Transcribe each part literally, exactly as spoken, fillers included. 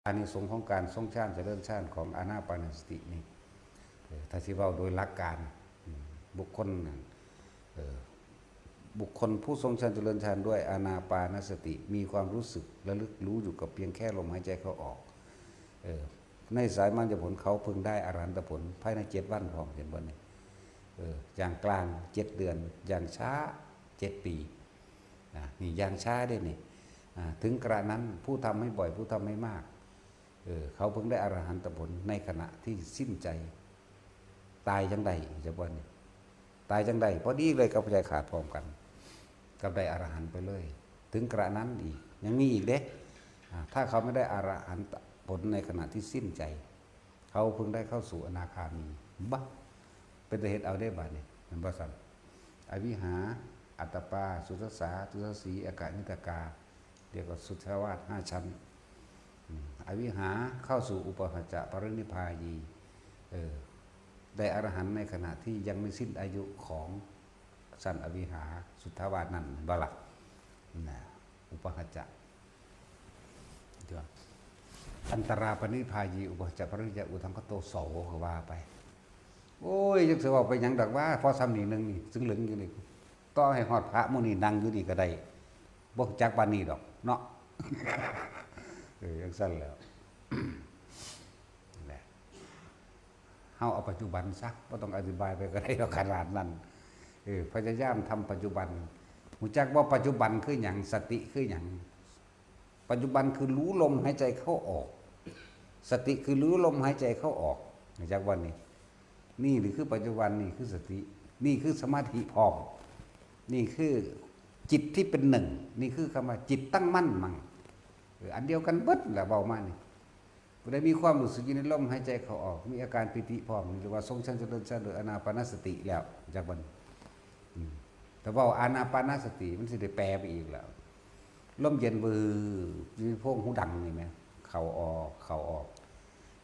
อานิสงส์ของการทรงฌานเจริญฌานของอานาปานสตินี่ เอ่อ ถ้าสิเว้าโดยหลักการ อืม บุคคลนั่น เอ่อ บุคคลผู้ทรงฌานเจริญฌานด้วยอานาปานสติ มีความรู้สึกระลึกรู้อยู่กับเพียงแค่ลมหายใจเข้าออก เอ่อ ในสายมัญญผลเขาเพิ่งได้อรหันตผลภายในเจ็ดวันพร้อม เห็นบ่นี่ เอ่อ อย่างกลางเจ็ดเดือน อย่างช้าเจ็ดปี นะ นี่อย่างช้าเด้นี่ อ่า ถึงกระนั้นผู้ทำให้บ่อย ผู้ทำให้มาก เออ เขาเพิ่งได้อรหันตผลในขณะที่สิ้นใจ ตายจั่งใด จักว่านี่ ตายจั่งใด พอดีเลยกับใจขาดพร้อมกัน กับได้อรหันต์ไปเลย ถึงกระนั้นอีก ยังมีอีกเด้ อ่า ถ้าเขาไม่ได้อรหันตผลในขณะที่สิ้นใจ เขาเพิ่งได้เข้าสู่อนาคามี บะ เป็นตาเฮ็ดเอาเด้บาดนี้ แม่นบ่ซั่น อวิหา อัตตปา สุทัสสา ทุสสี อกนิตกา เรียกว่าสุทธาวาสห้าชั้น อืม อวิหาเข้าสู่อุปหัจจะปรินิพพายี เออ ได้อรหันต์ในขณะที่ยังไม่สิ้นอายุของชั้นอวิหาสุทธาวาสนั่น เห็นบ่ล่ะ นะ อุปหัจจะ เดี๋ยว อันตราปรินิพพายี อุปหัจจะปรินิพพายี อุทังคโต โส ก็ว่าไป โอ้ย จักสิเว้าไปหยังดอกว่า พอซ้ำนี่หนึ่งนี่ ซึ่งเหลืองอยู่นี่ ต่อให้ฮอดพระหมู่นี่นั่งอยู่นี่ก็ได้ บ่จักปานนี้ดอกเนาะ เออ จังซั่นแหล้ว นั่นแหละ เฮาเอาปัจจุบันซะ บ่ต้องอธิบายไปก็ได้ดอกขนาดนั้น เออ พยายามทำปัจจุบัน รู้จักว่าปัจจุบันคือหยัง สติคือหยัง ปัจจุบันคือรู้ลมหายใจเข้าออก สติคือรู้ลมหายใจเข้าออก รู้จักว่านี่ นี่ นี่คือปัจจุบัน นี่คือสติ นี่คือสมาธิพร้อม นี่คือจิตที่เป็นหนึ่ง นี่คือคำว่าจิตตั้งมั่นมั่ง เออ อันเดียวกันเบิดแหละ เว้ามานี่ ผู้ใดมีความรู้สึกอยู่ในลมหายใจเข้าออก มีอาการปีติพร้อม หรือว่าทรงฌานเจริญฌานโดยอานาปานสติแล้ว จักบัดนี้ อืม แต่เว้าอานาปานสติ มันสิได้แปลไปอีกแล้ว ลมเย็นวืบอยู่ในโพรงหูดังนี่แหม เข้าออก เข้าออก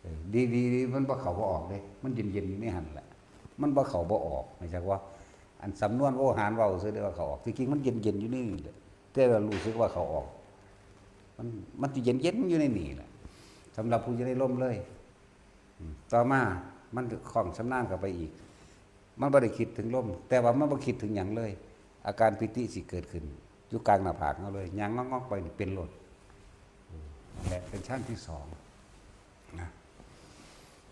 เออ ดีๆๆ มันบ่เข้าบ่ออกเด้ มันเย็นๆอยู่ในหั่นแหละ มันบ่เข้าบ่ออก รู้จักว่า อันสำนวนโวหารเว้าซื่อเด้ว่าเข้าออก ที่จริงมันเย็นๆอยู่ในนี่แหละ แต่ว่ารู้สึกว่าเข้าออก มัน มันสิเย็นๆอยู่ในนี่แหละ สำหรับผู้อยู่ในลมเลย อืม ต่อมามันคล่องชำนาญเข้าไปอีก มันบ่ได้คิดถึงลม แต่ว่ามันบ่คิดถึงหยังเลย อาการปีติสิเกิดขึ้น อยู่กลางหน้าผากเฮาเลย ย่างงอกๆไปนี่เป็นโลด และเป็นฌานที่สองนะ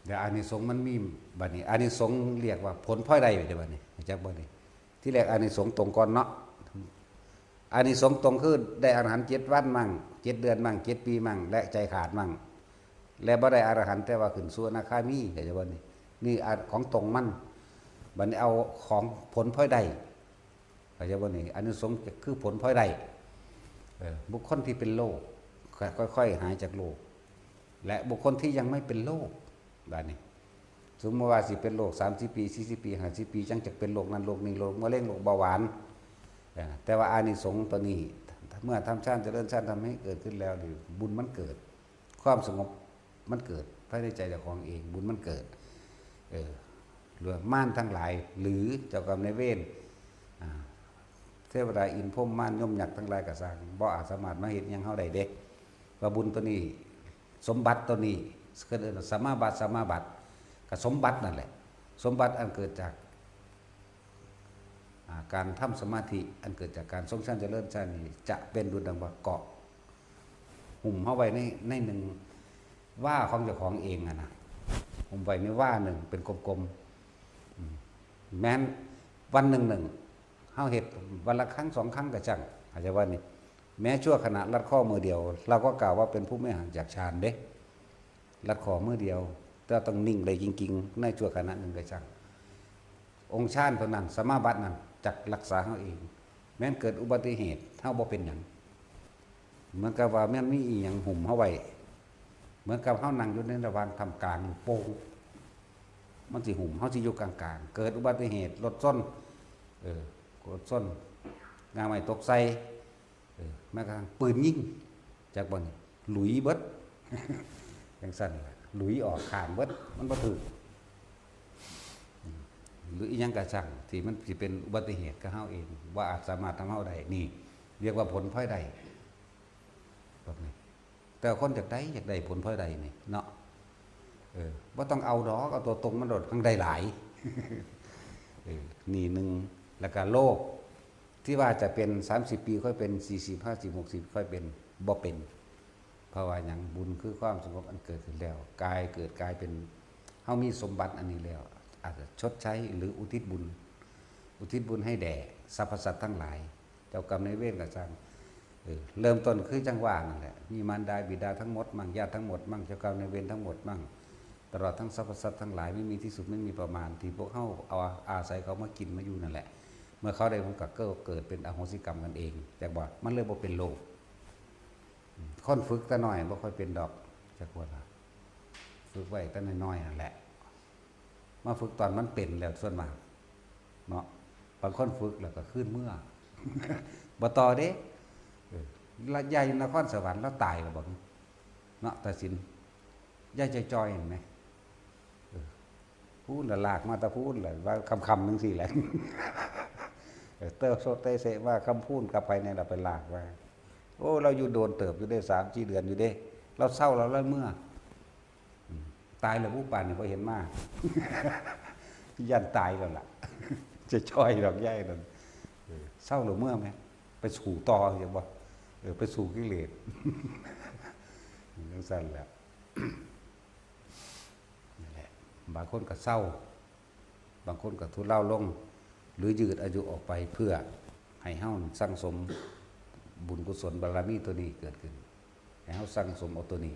เดี๋ยวอานิสงส์มันมี บัดนี้ อานิสงส์เรียกว่าผลพลอยได้เด้บัดนี้ รู้จักบ่นี่ ที่แรกอานิสงส์ตรงก่อนเนาะ อานิสงส์ตรงคือได้อรหันต์เจ็ดวันมั่ง เจ็ดเดือนมั่ง เจ็ดปีมั่ง และใจขาดมั่ง และบ่ได้อรหันต์แต่ว่าขึ้นสู่อนาคามี เข้าใจบ่นี่ นี่อา ของตรงมัน บัดนี้เอาของผลพลอยได้ เข้าใจบ่นี่ อานิสงส์คือผลพลอยได้ เออ บุคคลที่เป็นโรค ค่อยๆหายจากโรค และบุคคลที่ยังไม่เป็นโรค บัดนี้ สมมุติว่าสิเป็นโรคสามสิบปี สี่สิบปี ห้าสิบปี จั่งจะเป็นโรคนั้นโรคนี้ โรคมะเร็ง โรคเบาหวาน เออ แต่ว่าอานิสงส์ตัวนี้ เมื่อทำฌานเจริญฌานทำให้เกิดขึ้นแล้วนี่ บุญมันเกิด ความสงบมันเกิดภายในใจเจ้าของเอง บุญมันเกิด เออ หรือว่ามารทั้งหลาย หรือเจ้ากรรมนายเวร อ่า เทวดาอินทร์พรหมมารยมยักษ์ทั้งหลายก็ซ่าง บ่อาจสามารถมาเฮ็ดหยังเฮาได้เด้ ว่าบุญตัวนี้ สมบัติตัวนี้ คือเอิ้นว่าสัมมาบัติ สัมมาบัติ ก็สมบัตินั่นแหละ สมบัติอันเกิดจาก อ่า การทำสมาธิ อันเกิดจากการทรงฌานเจริญฌานนี่ จะเป็นดุจดังว่าเกราะ หุ้มเฮาไว้ใน ในหนึ่งว่าของเจ้าของเองอะนะ หุ้มไว้ในว่าหนึ่งเป็นกลมๆ อืม แม้นวันหนึ่งหนึ่ง เฮาเฮ็ดวันละครั้งสองครั้งก็ช่าง อาจจะว่านี่ แม้ชั่วขณะลัดข้อมือเดียว เราก็กล่าวว่าเป็นผู้ไม่ห่างจากฌานเด้ ลัดข้อมือเดียว แต่ต้องนิ่งได้จริงๆ ในชั่วขณะหนึ่งก็ช่าง องค์ฌานเท่านั้น สมาบัตินั้นจักรักษาเฮาเอง แม้นเกิดอุบัติเหตุ เฮาบ่เป็นหยัง เหมือนกับว่าแม้นมีอีหยังหุ้มเฮาไว้ เหมือนกับเฮานั่งอยู่ในระหว่างท่ามกลางลูกโป่ง มันสิหุ้ม เฮาสิอยู่กลางๆ เกิดอุบัติเหตุ รถชน เออ รถชน ง่าไม้ตกใส่ เออ แม้กระทั่งปืนยิง จักบ่นี่ หลุยเบิด จั่งซั่นล่ะ หลุยออกข้างเบิด มันบ่ถืก อืม หรืออีหยังก็ช่าง ที่มันสิเป็นอุบัติเหตุกับเฮาเอง บ่อาจสามารถทำเฮาได้ นี่ เรียกว่าผลพลอยได้ แบบนี้ แต่คนอยากได้ อยากได้ผลพลอยได้นี่เนาะ เออ บ่ต้องเอาดอก เอาตัวตรงมันโลด ทั้งได้หลาย เออ นี่หนึ่ง แล้วก็โลภ ที่ว่าจะเป็น สามสิบ ปีค่อยเป็น สี่สิบ ห้าสิบ หกสิบ ค่อยเป็น บ่เป็น เพราะว่าหยัง บุญคือความสงบอันเกิดขึ้นแล้ว กายเกิดกลายเป็น เฮามีสมบัติอันนี้แล้ว อาจจะชดใช้หรืออุทิศบุญ อุทิศบุญให้แด่สรรพสัตว์ทั้งหลาย เจ้ากรรมนายเวรก็ช่าง เออ เริ่มต้นคือจังหวะนั่นแหละ มีมารดาบิดาทั้งหมดมั่ง ญาติทั้งหมดมั่ง เจ้ากรรมนายเวรทั้งหมดมั่ง ตลอดทั้งสรรพสัตว์ทั้งหลาย ไม่มีที่สุด ไม่มีประมาณ ที่พวกเฮาเอาอาศัยเขามากินมาอยู่นั่นแหละ เมื่อเขาได้ มันก็เกิด เกิดเป็นอโหสิกรรมกันเอง จักบ่ มันเลยบ่เป็นโลภ คนฝึกแต่น้อยบ่ค่อยเป็นดอก จักว่าล่ะ ฝึกไว้แต่น้อยๆนั่นแหละ มาฝึกตอนมันเป็นแล้วส่วนมาก เนาะ บางคนฝึกแล้วก็คืนเมือ บ่ต่อเด้ เออ ละยายนครสวรรค์ลาวตายแล้วบ่ เนาะ ตาสิน ยายจอยๆ เห็นไหม เออ พูนละลากมาตะพูนแหละ ว่าคำๆ จังซี่แหละ เออ เติบโซเตเซว่าคำพูนกับไผเนี่ยเราไปลากมา โอ้ เราอยู่โดนเติบอยู่ได้ สามสี่ เดือนอยู่เด้ เราเศร้า เราเลยเมือ อืม ตายแล้วผู้ป่านนี่บ่เห็นมา ย่านตายแล้วล่ะ จะจ้อยดอกยายนั่น เออ เศร้าหรือเมือไหม ไปสู่ต่อ จังบ่ เออ ไปสู่กิเลส จังซั่นแหละ นั่นแหละ บางคนก็เศร้า บางคนก็ทุเลาลง หรือยืดอายุออกไปเพื่อให้เฮาสั่งสมบุญกุศลบารมีตัวนี้เกิดขึ้น ให้เฮาสั่งสมเอาตัวนี้